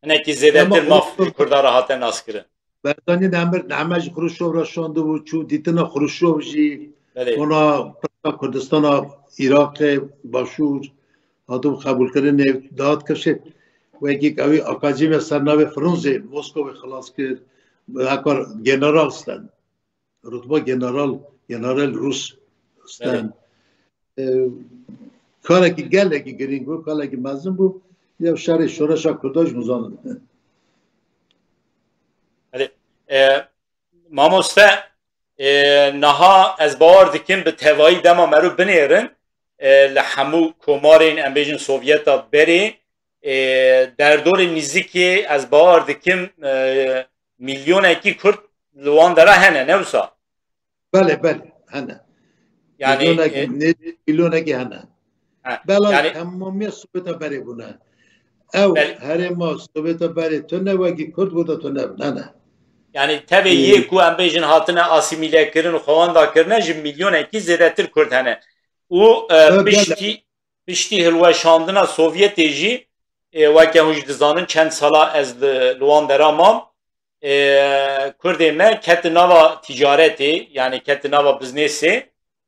hinekî zêdetir Dema maf Xruşçov. Kurda re hate naskirin. Berzanî nemir, nehme ji Xruşov re şandibû, çû dîtina Xruşov jî, Belê. Ona pirsa Kurdistana Iraqê, Başûr, hatibû qebûlkirinê, dihat kifşê. Wekî ewî akademiya ser navê Frunze Moskovê xilas kir, heka general sten. Rutba general, general Rus sten. Belê. E, karekî gelekî girîng bû, karekî mezin bû. Ya şerê şoreşa Kurda jî hûn zanin. Belê. E, mamoste, e, niha ez bawer dikim bi tevayî dema mero binêrin, e, li hemû komarên, em bêjin, Sovyeta berê, e, derdorên nîzikê, ez bawer dikim, e, milyonekî Kurd li wan dera hene, ne wisa? Belê, belê, hene. Yani, Milyonekî, e, nêzîk milyonekî hene. ha, Belay yani, temamiya Sovyeta berê bûne. Ew Bel- herêma Sovyeta berê tune, wekî Kurd bû da tune bûne. yani tevê Ee, yê ku em bêjin hatine asîmîle kirin û xwewenda kirine, ji milyonekî zêdetir Kurd hene. Û, e, Evet, piştî, piştî hilweşandina Sovyetê jî, e, weke hûn jî dizanin, çend sala ez li, li wan dera mam, e, Kurdê me ketin nava ticaretê, yani ketin nava biznêsê,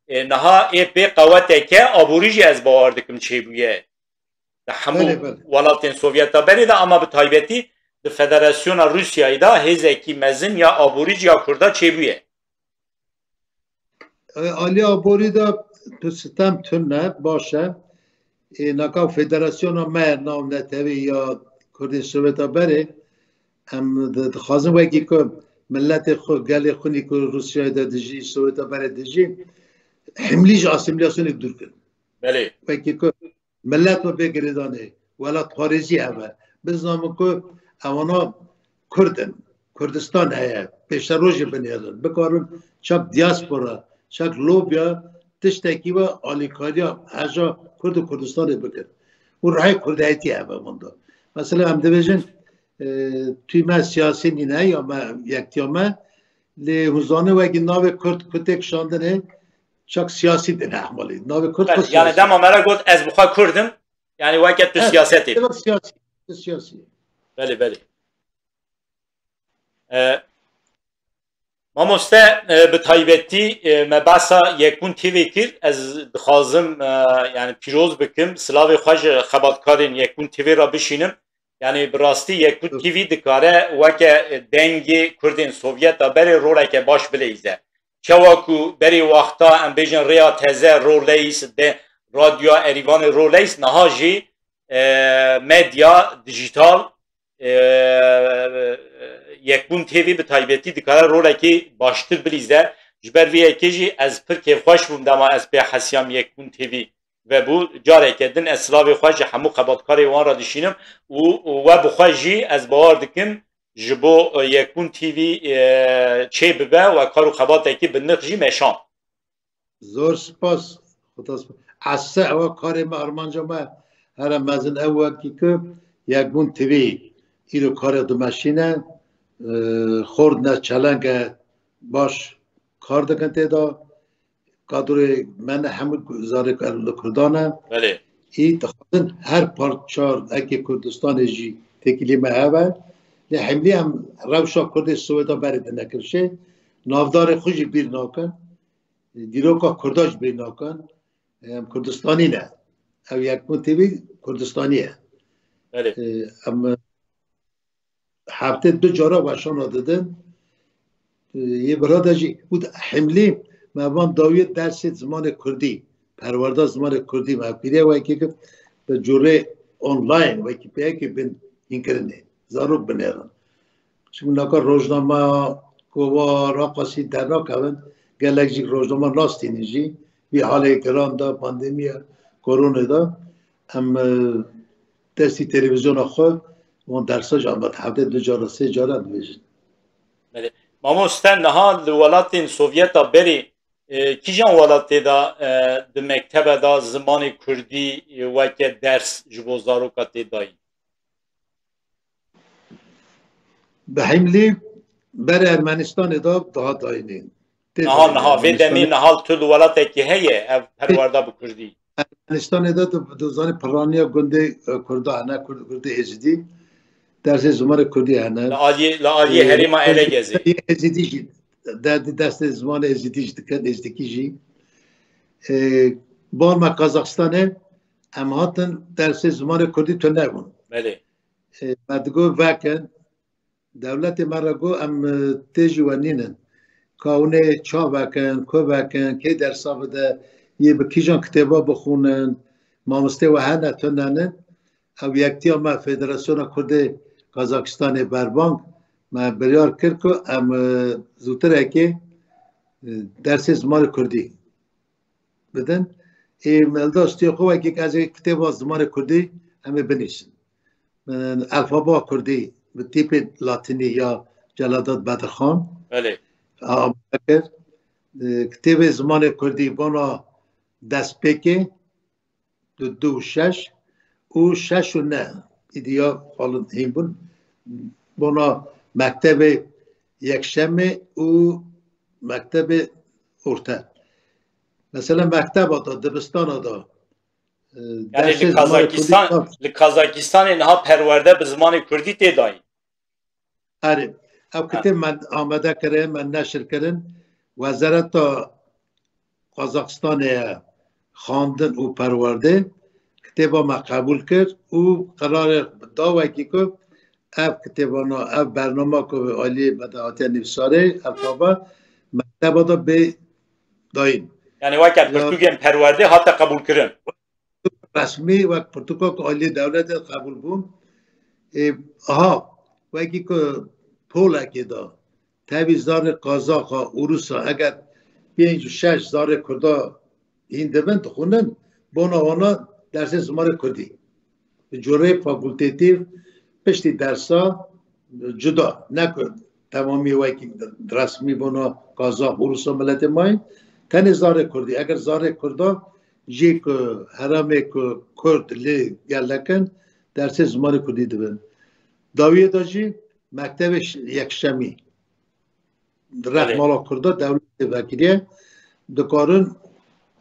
e, niha ê pê qeweteke aborî jî ez bawer dikim çêbûye. Di hemû Belê, belê. welatên Sovyeta berê de, ama bi taybetî di Federasyona Rûsyayê de hêzekî mezin ya aborî ya Kurda çêbûye. E, alî aborî de tu sitem tune, baş e. E, naka federasyona me navnetewî ya Kurdên Sovyeta berê, em di-, dixwazin wekî ku miletê xwe, gelê xwe nî ku Rûsyayê de dijî, Sovyeta berê dijî, himlî ji asîmîlasyonê dûr kin. Belê. Wekî ku milet ve bê girêdanê, welatparêzî hebe. Bizanin ku ewana Kurd in, Kurdistan heye, pêşerojê binêrin, bikarin çak diaspora, çak lobya tiştekî ve alîkariya heja Kurd û Kurdistanê bikin. Û rihê Kurdayetî hebe wenda. Mesela em dibêjin, e, tûy me siyasî nîne ya me, yektiya me, lê hûn zanin wekî navê Kurd ku tê kişandinê, çak siyasî dine ehmalî. Navê Kurd xwe Belê, yani siyasî. Dema me re got ez bi xwe Kurd im, yani weke tu Evet, siyasetê. Evet, siyasî. Tu siyasî. Belê, belê. E, mamoste, e, bi taybetî, e, me behsa Yekbûn T V kir. Ez dixwazim, e, yani pîroz bikim. Silavê xwe ji xebatkarên Yekbûn T V re bişînim. Yani bi rastî Yekbûn T V dikare weke dengê Kurdên Sovyeta berê roleke baş bileyze. Çawa ku berê wexta em bêjin rêya teze roleyîs, de radyoya Erîvanê roleyîs, niha jî, e, medya dijîtal, e, Yekbûn T V bi taybetî dikare rolekî baştir bilîze. Ji ber vê yekê jî ez pir kêfxweş bûm dema ez pê hesiyam Yekbûn T V vebû. Careke din ez silavê xwe ji hemû xebatkarê wan re dişînim û, û we bi xwe jî ez bawer dikim ji bo, e, Yekbûn T V, e, çê bibe we kar û xebatekî bi nirx jî meşand. Zor spas. Xuda spas. Ese ewa karê me, armanca me here mezin ew wekî ku Yekbûn T V îro karê dimeşîne, e, xort ne çelenge baş kar dikin tê de. Kadroyê me ne hemû zarê li Kurdan e. Belê. Î dixwazin her parça eke Kurdistanê jî têkilî me hebe. Lê hemlî em rewşa Kurdê Swêda berê dine kirşê. Navdarê xwe jî bîr nakin. Dîroka Kurda jî bîr nakin. Em Kurdistanî ne. Ev Yekbûn T V Kurdistanî ye. Belê. Em heftê du cara weşana didin. Yê bira de jî û hemlî me van dawiye dersê zimanê Kurdî, perwerda zimanê Kurdî me pîrê wekî kir bi curê online wekî peyekê bin hînkirinê. Zarok binêrin. Çimkî naka rojnama, kova, raqasî dernakevin, gelek jî rojnama nastînin jî. Vî halê giran de, pandemiya koronê de, em, e, destî televîzyona xwe wan dersa jî amat heftê du cara, sê cara dibêjin. Belê. Mamoste, niha li welatên Sovyeta berê, e, kîjan welatê de, e, di mektebe de zimanê Kurdî, e, weke ders ji bo zaroka tê dayîn? Bi hemlî berê Ermenistanê de daha dayînê. Tê Niha, dayînê niha, vê demê Ermenistanê. Niha tu li welatekî heye ev perwerda bi Kurdî? Ermenistanê de tu, tu zanî piraniya gundê, e, Kurda hene, Kurd, Kurdê Êzidî. Dersê zimanê Kurdî hene. Li aliyê, li aliyê Ee, herêma Elegezê. Êzidî jî, de, de, dersê zimanê Êzidî jî dikin, Êzidîkî jî. Ee, bar me Kazaxistanê, em hatin dersê zimanê Kurdî tune bûn. Belê. Ee, me digot vekin, dewletê me re got, em, e, tê jî we nînin. Ka hûn ê ça vekin, ku vekin, kê dersa bide, yê bi kîjan kitêba bixwînin, mamostê we hene tune nin. Ew yektiya me Federasyona Kurdê Kazakistanê berbang, me biryar kir ku em, e, zûtirekê, e, dersê zimanê Kurdî bidin. Ê, me li da stûyê xwe wekî ez ê kitêba zimanê Kurdî em ê binivîsin. Min elfaba Kurdî bi tîpê Latînî ya Celadet Bedirxan Belê. amade kir. e, kitêbê zimanê kurdî bona destpêkê, du, du û şeş û şeş û neh, îdiya xalin hîn bûn, bona mektebê yekşemê û mektebê orte. Mesela mekteba da, dibistana da, e, Yanî li dersê zimanê kurdî Kazakistan, da. Li Kazakistanê niha perwerde bi zimanê kurdî tê dayîn. Erê, ev Ha. kitêb me amade kirin, me neşir kirin. Wezareta Qazaxistanê ye xandin û perwerdê kitêba me qebûl kir û qerarê da wekî ku ev kitêbana, ev bernama ku aliyê me de hatiye nivîsarê, elfabe, mekteba de bê dayîn. Yani weke Ya. pirtûkên perwerdê hate qebûlkirin. Resmî wek pirtûka ku aliyê dewletê qebûl bûn. Ê, aha, wekî ku polekê de tevî zarê qazaxa û rûsa eger pênc û şeş zarê kurda hîn dibin, dixwînin, bona wana dersê zimanê kurdî. Bi coreyê fakultetîf piştî dersa cuda, ne ku temamî wekî resmî bona qazax û rûsa miletê mayî, tenê zarê kurdî. Eger zarê kurda jê ku heremê ku kurd lê gelek in, dersê zimanê kurdî dibin. Dawiyê de jî mektebê ş-, yekşemî. Reh Belê. mala kurda dewletê vekiriye. Dikarin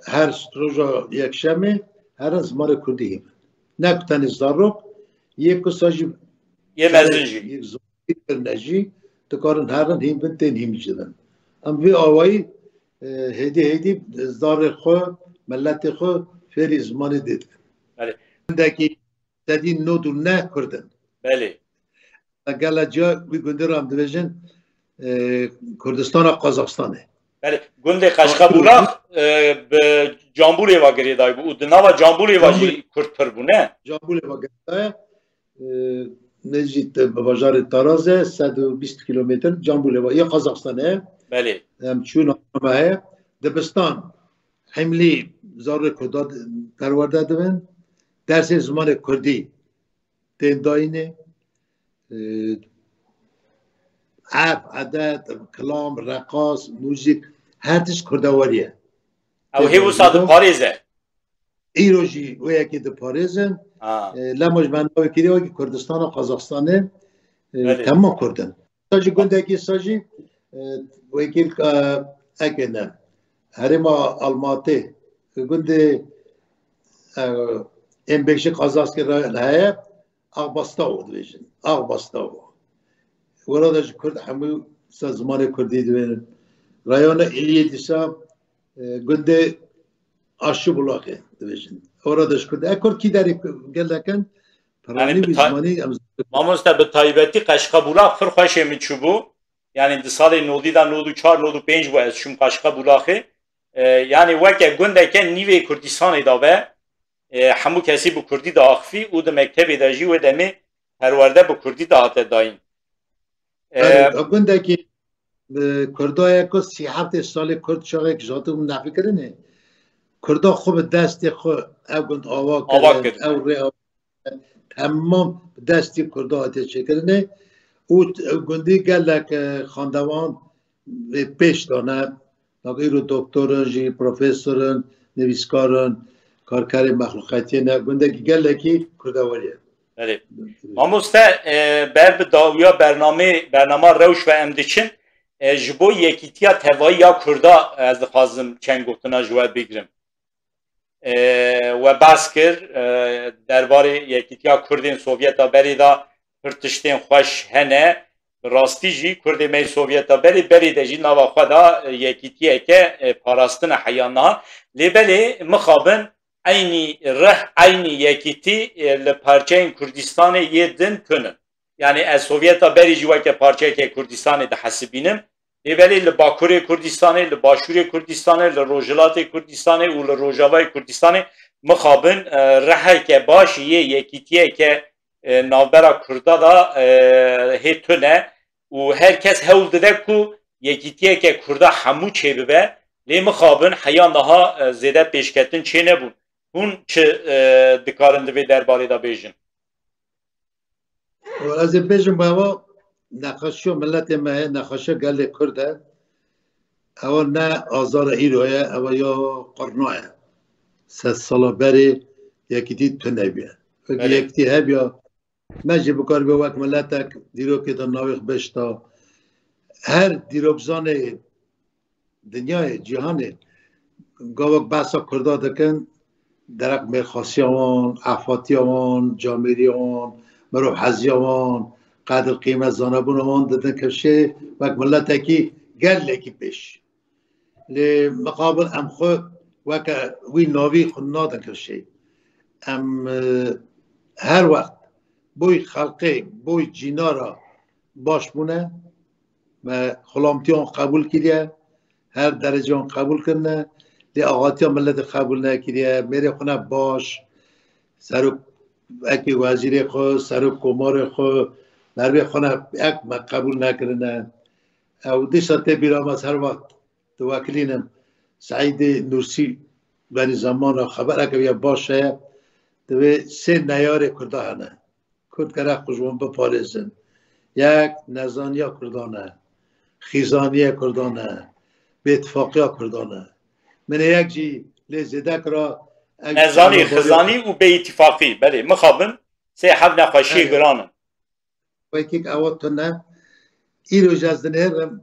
her roja yekşemê herin zimanê kurdî hîn bin. Ne ku tenê zarok, yê ku sa jî Yê mezin jî. yek zor kirine jî, dikarin herin hîn bin, tên hîn jî bin. Em vê awayî, e, hêdî hêdî zarê xwe, miletê xwe fêrî zimanê dê dikin. Belê. Hindekî sedî nod û neh kurd in. Belê. Gela ciya wî gundê re em dibêjin, e, Kurdistana Qazaxistanê. Belê, gundê Qeşqebûlax, e, bi Cambûlê ve girêdayî bû û di nava Cambûlê ve Cambûlê. jî kurd pir bû, ne? Cambûlê ve girêdaye, e, nêzî te-, bi bajarê Tarazê, sed û bîst kilometr Cambûlê ve, ya Qazaxistanê. Belê. Em çûn me heye. Dibistan, hemlî zarê kurda perwerde dibin. Dersê zimanê kurdî tên dayînê. E, erf, edet, kilam, reqas, muzîk, her tişt kurdewarî ye. Ew hê wisa diparêze. Îro jî wê yekê diparêzin. Ha. E, lema ji me navê kiriye wekî Kurdistana Qazaxistanê, e, Belê. Hemû kurd in. Sa jî gundekî sa jî, e, wekî, e, ekê ne. Herêma Almatê, gundê, e, ên bêşî Qazaxkî re heye, Axbastawo dibêjin. Axbastawo. Wera de ji kurd hemû sa zimanê kurdî dibêjin. Rayona Îliyê dîsa, e, gundê Aşibulaxê dibêjin. Wera de ji kurd. E, kurd kî derê gelek in, Yani piranî bi vî ta-, zimanî em mamoste, bi taybetî Qeşqebûlax pir xweşê min çûbû. Yani di salê nodî de, nod û çar, nod û pênc bû ez çûm Qeşqebûlaxê. E, yani weke gundeke nîvê Kurdistanê de be, e, hemû kesî bi kurdî diaxivî û di mektebê de jî wê demê perwerde bi kurdî dihate dayîn. E, Belê, gundekî, e, Kurda ye ku sî heftê salê Kurd çaxek ji hatibûn nefîkirinê. Kurda xwe bi destê xwe ev gund ava Ava kirin, kirin. ew rê ava, temam bi destî Kurda hatiye çêkirinê. Û t-, gundî gelek, e, xandevan vê pêş dane. Bak, îro doktor in jî, profesor in, nivîskar in, karkerê mexluqetiyê ne. Gundekî gelekî kurdewarî ye. Belê. Mamoste, e, ber bi dawiya bernamê, bernama rewş ve em diçin. E, ji bo yekîtiya tevayî ya Kurda ez dixwazim çend gotina ji we bigrim. E, we behs kir, e, derbarê yekîtiya Kurdên Sovyeta berê de pir tiştên xweş hene. Bi rastî jî Kurdê me yê Sovyeta berê, berê de jî nava xwe de, e, yekîtiyeke, e, parastine heya niha. Lê belê mixabin eynî rih, eynî yekîtî, e, li parçeyên Kurdistanê yê din tune. Yani ez Sovyeta berê jî weke parçeyeke Kurdistanê dihesibînim. Lê belê li Bakurê Kurdistanê, li Başûrê Kurdistanê, li Rojhilatê Kurdistanê û li Rojavayê Kurdistanê mixabin, e, riheke baş yê yekîtiyeke, e, navbera Kurda da, e, hê tune û her kes hewl dide ku yekîtiyeke Kurda hemû çêbibe. Lê mixabin heya niha, e, zêde pêşketin çênebûn. Hûn çi, e, dikarin di vê derbarê de bêjin? Ez ê bêjim, bava, nexweşiya miletê me heye, nexweşiya gelê Kurd e. Ewa ne azara îro ye, ewa ya qurna ye. Sed sala berê yekîtî tune bûye. Wekî Belê. yekîtî hebiya, me jî bikaribe wek miletek dîrokê de navê xwe bişta. Her dîrokzanê dinyayê, cîhanê, gavak behsa Kurda dikin, derek mêrxasiya wan, ehfatiya wan, camêriya wan, mirov heziya wan, qedir qîmet zanebûna wan didin kifşê wek miletekî gelekî pêş. Lê miqabil em xwe weke wî navî xwe nadin kifşê. Em, e, her wext boy xelqê, boy cînara baş bûne, me xulamtiyan qebûl kiriye, her dereceyan qebûl kirine, lê axatiya miletê qebûl nekiriye, mêrê xwe ne baş, serok ekê wezîrê xwe, serok komarê xwe, mervê xwe ne ek me qebûl nekirine. Ew dîsa tê bîra me, her wext diwekilînim. Seîdê Nûrsî benî zemana xebereke ya baş heye, divê sê neyarê Kurda hene. Kurd gerek xwe ji wan biparêzin. Yek nezaniya Kurdan e, xîzaniya Kurdan e, bêtifaqiya Kurdan e. Min ê yek jî lê zêde kira, ew Nezanî, canavarê xizanî û bêîtîfaqî. Belê, mixabin, sê heb nexweşiyê Belê. giran in. Wekî ewa tune. Îro jî ez dinêrim,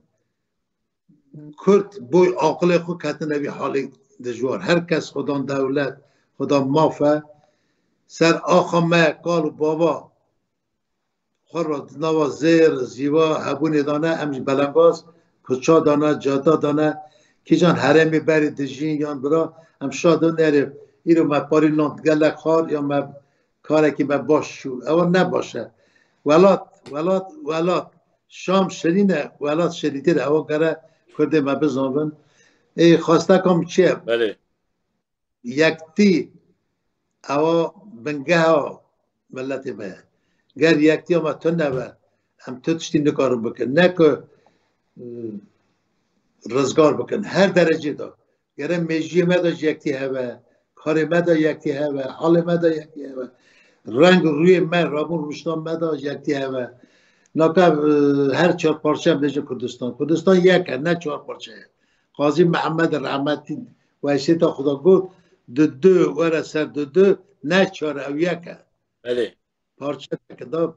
Kurd boy aqilê xwe ketine vî halê dijwar. Her kes xwedan dewlet, xwedan maf e. Ser axa me, kal û bava xwe re di nava zêr, zîva, hebûnê dane, em ji belengaz, kuça dane, cada dane, kîjan herêmê berê dijîn yan bira, em şa din erê, îro me parî nan gelek xwar ya me karekî me baş çû. Ewa ne baş e. Welat, welat, welat. Şam şirîn e, welat şirîntî de. Ewa gere Kurdê me bizanbin. Ê, xwesteka min çi ye? Belê. Yektî, ewa bingeha miletê me ye. Ger yektiya me tune be, em tu tiştî nikarin bikin. Ne ku, e, rizgar bikin. Her derecê de. Gere mêjiyê me de ji yektî hebe, karê me de yektî hebe, halê me de yektî hebe. Reng û rûyê me, rabûn rûştan me de ji yektî hebe. Naka, e, her çar parçe em bêjin Kurdistan. Kurdistan yek e, ne çar parçe ye. Qazî Mihemed rehmetî Weysêta xwe de got, dudu were ser dudu, ne çar, ew yek e. Belê. Parçe nekin da,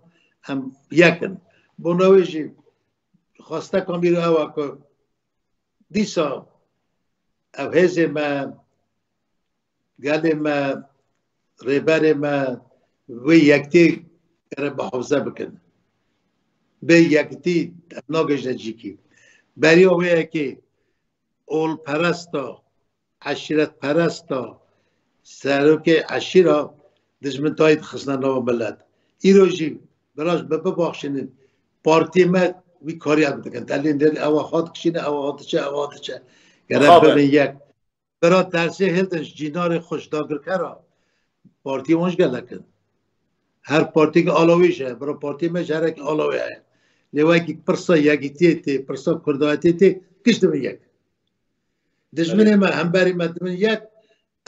em yek in. Bona wê jî xwesteka min îro ew e ku dîsa ev hêzê me, gelê me, rêberê me wê yektî gere muhafaze bikin. Bê yektî em nagihîjine cîkî. Beriya wê yekê olperesta, eşîretperesta, serokê eşîra dijmin tayî dixistine nava milet. Îro jî, biraj, bi bibaxşînin, partiyê me wî karî em dikin. Telîn der, ewa hat kişîne, ewa hat diçe, ewa hat diçe. Gere Mixabin. bibin yek. Bira tersê hildin ji cînarê xwe, ji dagirkera. Partiyê wan ji gelek in. Her partiyekî alawê jî heye. Bira partiyê me ji herekî alawê heye. Lê wekî pirsa yekîtiyê tê, pirsa kurdayetê tê, giş dibin yek. Dijminê Belê. me, hemberî me dibin yek,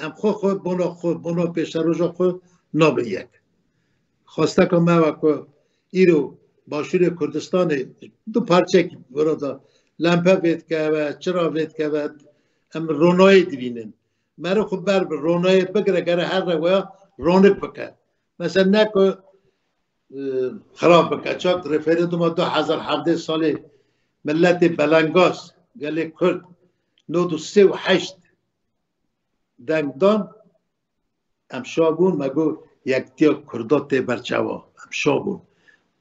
em xwe xwe, bona xwe, bona pêşeroja xwe nabin yek. Xwesteka me ew e ku îro Başûrê Kurdistanê du parçekî vira da, lempe vê dikeve, çira vê dikeve, em ronayê dibînin. Meriv xwe ber bi, ronayê bigire, gere her reweya ronik bike. Mesela ne ku, e, xirab bike. Çak referanduma du hezar hevdeh salê miletê belengaz, gelê Kurd, nod û sê û heşt deng dan, em şa bûn, me got, yektiya Kurda tê ber çawa. Em şa bûn.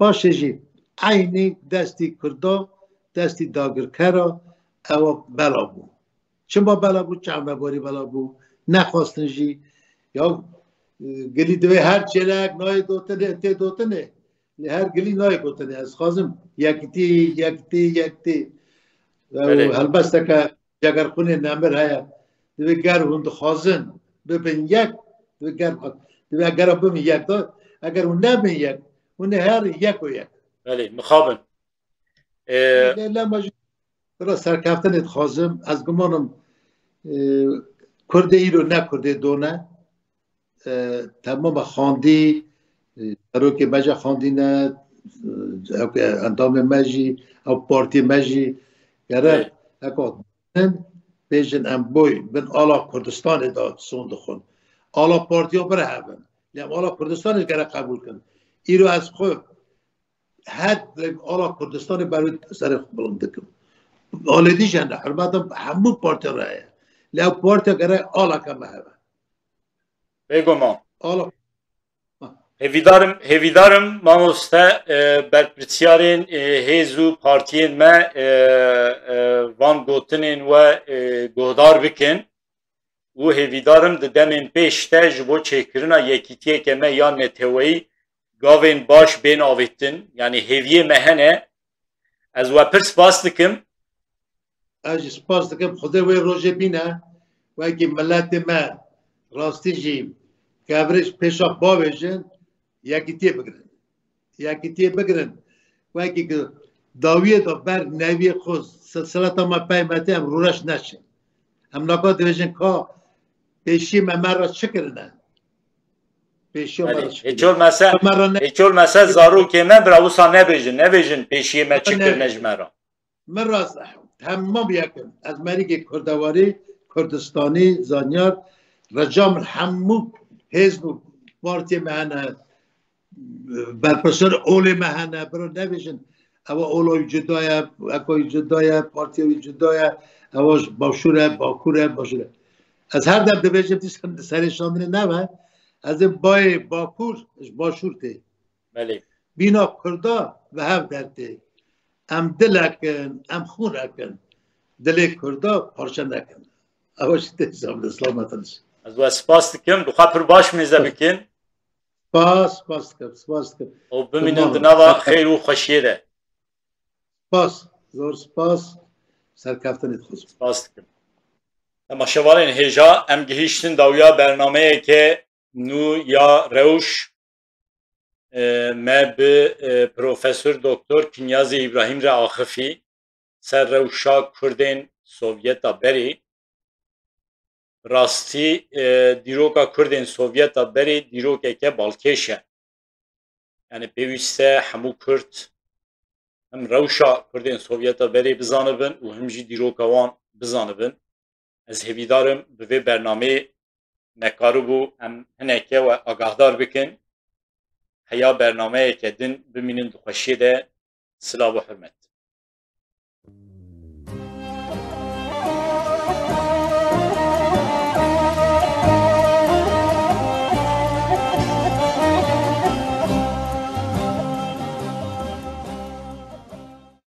Paşê jî eynî destî Kurda, destî dagirkera ewa bela bû. Çima bela bû? Çavnebarî bela bû. Nexwestin jî. Ya, e, gilî divê her çêlek nayê dotinê, tê dotinê. Lê her gilî nayê gotinê. Ez xwazim yektî, yektî, yektî. Ew Belê. helbesteke Cegerxwînê nemir heye. Divê ger hûn dixwazin bibin yek, divê ger, divê eger bibin yek de, eger hûn nebin yek, hûn ê her yek û yek. Belê, mixabin. Ee, Lê, lê me jî bira serkeftinê dixwazim. Ez gumanim, e, Kurdê îro ne Kurdê done. E, temama xandî, e, serokê me jî xandîne, e, ew ke endamê me jî, ew partiyê me jî, gere, Belê. heko bêjin em boy bin ala Kurdistanê de son dixwin. Ala partiya birehevin. Lê em ala Kurdistanê gere qebûl kin. Îro ez xwe her ala Kurdistanê ber wê serê xwe bilind dikim. Alê dî jî hene, hurmetim hemû partiya re heye. Lê ew partiya gere aleke me hebe. Bêguman. Ala Hêvîdarim, hêvîdarim mamoste, e, berpirsiyarên, e, hêz û partiyên me, e, e, van gotinên we, e, guhdar bikin û hêvîdarim di demên pêş de ji bo çêkirina yekîtiyeke me ya neteweyî gavên baş bên avêtin, yanî hêviyê me hene. Ez we pir spas dikim. Ez jî spas dikim Xwedê wê rojê bîne, wekî miletê me rastî jî kevirê ji pêşa bavêjin, yekîtiyê bigirin. Yekîtiyê bigirin. Wekî ku dawiyê de ber newiyê xwe silsileta me pey me tê, em rûreş neçin. Em naka dibêjin ka pêşiyê me me re çi kirine? Pêşiya me re çi kirine? Hêçol mese, hêçol mese zarokê me bira wisa nebêjin, nebêjin pêşiyê me çi kirine ji me re. Min rast hemam yekin. Ez merîkê kurdewarî, kurdistanî, zanyar, rica min hemû hêz û partiyê me hene, berpirsiyar olê me hene, biro nebêjin, ewa ola wî cuda ye, eko wî cuda ye, partiya wî cuda ye, ewa ji başûr e, bakur e, başûr e. Ez her dem dibêjim, dîsan serê şandinê nebe, ez ê bayê bakur ji başûr tê. Belê. Bîna Kurda bi hev dertê. Em dilek in, em xûnek in. Dilê Kurda parçe nekin. Ew jî tê zam li selamet in. Ez we spas dikim. Bi xwe pir baş mêze bikin. Spas, spas dikim, spas dikim. Û bimînin di nava xêr û xweşiyê de. Spas, zor spas. Serkeftinê dixwazim. Spas dikim. Temaşevanên hêja, em gihîştin dawiya bernameyeke nû ya rewş. E, me bi, e, Profesor Doktor Kinyazê Îbrahîm re axifî ser rewşa Kurdên Sovyeta berê. Rastî, e, dîroka Kurdên Sovyeta berê dîrokeke balkêş e. Yani pêwîst e hemû Kurd him rewşa Kurdên Sovyeta berê bizanibin û him jî dîroka wan bizanibin. Ez hêvîdar im bi vê bernameyê me karibû em hineke we agahdar bikin. Heya bernameyeke din bimînin di xweşiyê de. Silav û hurmet.